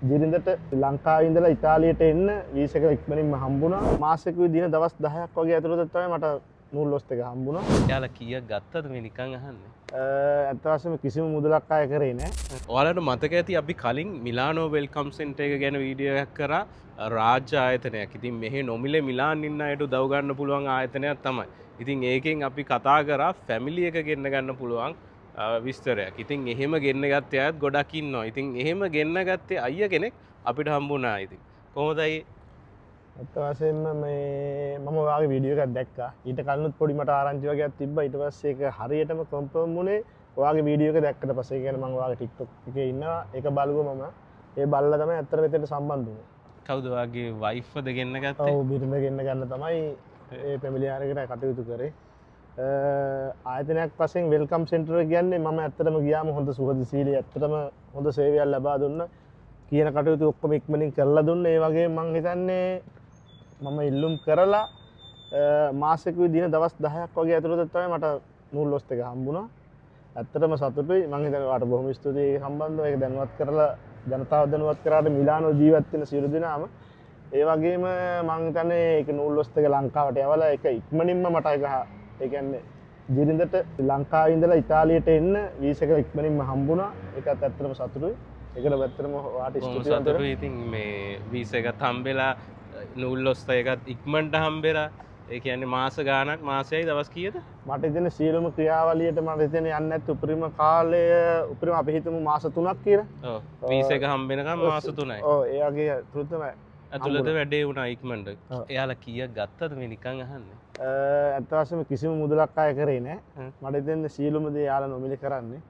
බිරිඳට ලංකාවේ ඉඳලා ඉතාලියට එන්න වීසා එක ඉක්මනින්ම හම්බුණා. මාසෙක දින දවස් 10ක් වගේ ඇතුළත තමයි මට නූල් ලොස්ට් එක හම්බුණා. එයාලා කීයක් ගත්තද මේ නිකන් අහන්නේ? ඇත්ත වශයෙන්ම කිසිම මුදලක් අය කරේ නෑ. ඔයාලට මතක ඇති අපි කලින් මිලානෝ welcome centre එක ගැන වීඩියෝ එකක් කරා. රාජ්‍ය ආයතනයක්. ඉතින් මෙහෙ නොමිලේ මිලාන් ඉන්න අයට උදව් ගන්න පුළුවන් ආයතනයක් තමයි. ඉතින් ඒකෙන් අපි කතා කරා ෆැමිලි එක ගෙන්න ගන්න පුළුවන් විස්තරයක්. ඉතින් එහෙම ගෙන්න ගත්තේ අයත් ගොඩක් ඉන්නවා. ඉතින් එහෙම ගෙන්න ගත්තේ අයියා කෙනෙක් අපිට හම්බුණා. ඉතින් කොහොමද අයියේ? ඇත්ත වශයෙන්ම මේ මම ඔයාගේ වීඩියෝ එකක් දැක්කා. ඊට කලිනුත් පොඩි මට ආරංචි වගේක් තිබ්බා. ඊට පස්සේ ඒක හරියටම කන්ෆර්ම් වුණේ ඔයාගේ වීඩියෝ එක දැක්කට පස්සේ. ඒ කියන්නේ මම ඔයාගේ TikTok එකේ ඉන්නවා. ඒක බලුවා මම. ඒ බලලා තමයි ඇත්තටම මෙතනට සම්බන්ධ වුණේ. කවුද ඔයාගේ වයිෆ්ද ගෙන්න ගත්තේ? ඔව්, බිරිඳ ගෙන්න ගන්න තමයි ඒ ෆැමිලි ආරකට කටයුතු කරේ. ආයතනයක් වශයෙන් welcome centre එක කියන්නේ මම ඇත්තටම ගියාම හොඳ සුහදශීලී, ඇත්තටම හොඳ සේවයක් ලබා දුන්න, කියන කටයුතු ඔක්කොම ඉක්මනින් කරලා දුන්න. ඒ වගේම මං හිතන්නේ මම ඉල්ලුම් කරලා මාසෙක දින දවස් 10ක් වගේ ඇතුළත තමයි මට නූල් ලොස්ට් එක හම්බුණා. ඇත්තටම සතුටුයි. මං හිතන්නේ ඔයාලට බොහොම ස්තුතියි ඒක සම්බන්ධව. ඒක දැනුවත් කරලා ජනතාව දැනුවත් කරාට මිලානෝ ජීවත් වෙන සියලු දෙනාම. ඒ වගේම මං හිතන්නේ ඒක නූල් ලොස්ට් එක ලංකාවට යවලා ඒක ඉක්මනින්ම මට ඒක ඒ කියන්නේ බිරිඳට ලංකාවේ ඉඳලා ඉතාලියට එන්න වීසා එක ඉක්මනින්ම හම්බුණා. ඒකත් ඇත්තටම සතුටුයි. ඒකට ඇත්තටම ඔයාට බොහොම ස්තුතියි. සතුටුයි. ඉතින් මේ වීසා එකත් හම්බෙලා නූල් ලොස්ට් එකත් ඉක්මනට හම්බෙලා, ඒ කියන්නේ මාස ගාණක්, මාසයයි දවස් කීයද? මට හිතෙන සියලුම ක්‍රියාවලියට මට හිතෙන යන්න නැති උපරිම කාලය, උපරිම අපි හිතමු මාස 3ක් කියලා. ඔව්, වීසා එක හම්බෙනකම් මාස 3යි. ඔව්, ඒ වගේ තුන ඇතුළත වැඩේ වුණා ඉක්මනට. ඔව්. එයාලා කීයක් ගත්තද මේ නිකන් අහන්නේ? ඇත්ත වශයෙන්ම කිසිම මුදලක් අය කරේ නෑ. මට හිතෙන්නේ සියලුම දේ යාලා නොමිලේ කරන්නේ.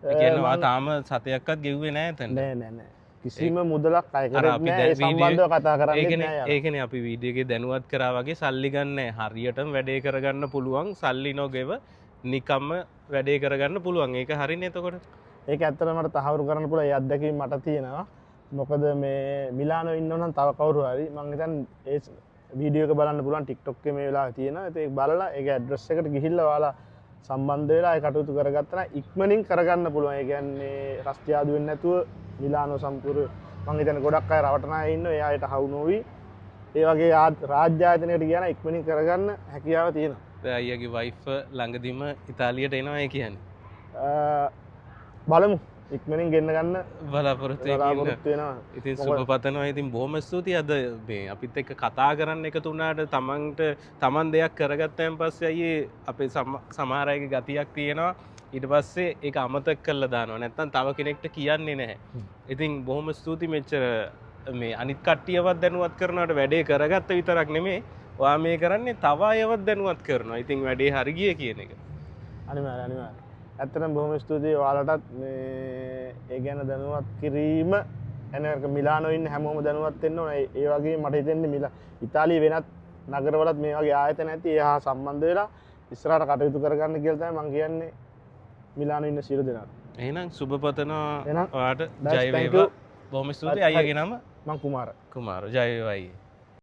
ඒ කියන්නේ ඔයා තාම සතයක්වත් ගෙව්වේ නෑ එතනට? නෑ නෑ නෑ, කිසිම මුදලක් අය කරේ අපි නෑ. ඒ සම්බන්ධව කතා කරන්නේ නෑ යාළුවා. ඒකනේ අපි වීඩියෝ එකේ දැනුවත් කරා වගේ සල්ලි ගන්න නෑ. හරියටම වැඩේ කරගන්න පුළුවන්, සල්ලි නොගෙව නිකම්ම වැඩේ කරගන්න පුළුවන්. ඒක හරිනේ එතකොට? ඒක ඇත්තටම මට තහවුරු කරන්න පුළුවන්. ඒ අත්දැකීම මට තියෙනවා. මොකද මේ මිලානෝ ඉන්නව නම් තව කවුරු හරි මං හිතන්නේ ඒ වීඩියෝ එක බලන්න පුළුවන් TikTok එකේ මේ වෙලාවේ තියෙනවා. ඉතින් ඒක බලලා ඒක ඇඩ්‍රස් එකට ගිහිල්ලා ඔයාලා සම්බන්ධ වෙලා ඒ කටයුතු කරගත්තා නම් ඉක්මනින් කරගන්න පුළුවන්. ඒ කියන්නේ රස්තියාදු වෙන්නේ නැතුව මිලානෝ සම්පූර්ණ මං හිතන්නේ ගොඩක් අය රවටන අය ඉන්නවා. ඒ අයට හවු නොවි ඒ වගේ රාජ්‍ය ආයතනයකට ගියා නම් ඉක්මනින් කරගන්න හැකියාව තියෙනවා. දැන් අයියාගේ වයිෆ් ළඟදීම ඉතාලියට එනවා ඒ කියන්නේ. බලමු ඉක්මනින් ගෙන්න ගන්න බලාපොරොත්තු බලාපොරොත්තු වෙනවා. ඉතින් සුබ පතනවා. ඉතින් බොහොම ස්තුතියි අද මේ අපිත් එක්ක කතා කරන්න එකතු වුණාට. තමන්ට තමන් දෙයක් කරගත්තයන් පස්සේ අයියේ අපේ සමහර අයගේ ගතියක් තියෙනවා, ඊට පස්සේ ඒක අමතක කරලා දානවා, නැත්තම් තව කෙනෙක්ට කියන්නේ නැහැ. ඉතින් බොහොම ස්තුතියි මෙච්චර මේ අනිත් කට්ටියවත් දැනුවත් කරනවට. වැඩේ කරගත්ත විතරක් නෙමෙයි, ඔයා මේ කරන්නේ තව අයවත් දැනුවත් කරනවා. ඉතින් වැඩේ හරි ගියේ කියන එක. අනිවාර්යයෙන් අනිවාර්යයෙන්. ඇත්තටම බොහොම ස්තුතියි ඔයාලටත් මේ ඒ ගැන දැනුවත් කිරීම. අනිවාර්යයෙන් මිලානෝ ඉන්න හැමෝම දැනුවත් වෙන්න ඕන. ඒ වගේ මට හිතෙන්නේ ඉතාලියේ වෙනත් නගරවලත් මේ වගේ ආයතන ඇති, ඒ හා සම්බන්ධ වෙලා ඉස්සරහට කටයුතු කරගන්න කියලා තමයි මං කියන්නේ මිලානෝ ඉන්න සියලු දෙනාට. එහෙනම් සුබ පතනවා එහෙනම් ඔයාට. Best, ජය thank වේවා. you. බොහොම ස්තුතියි. අයියාගේ නම? මං කුමාර. කුමාර. ජය වේවා අයියේ.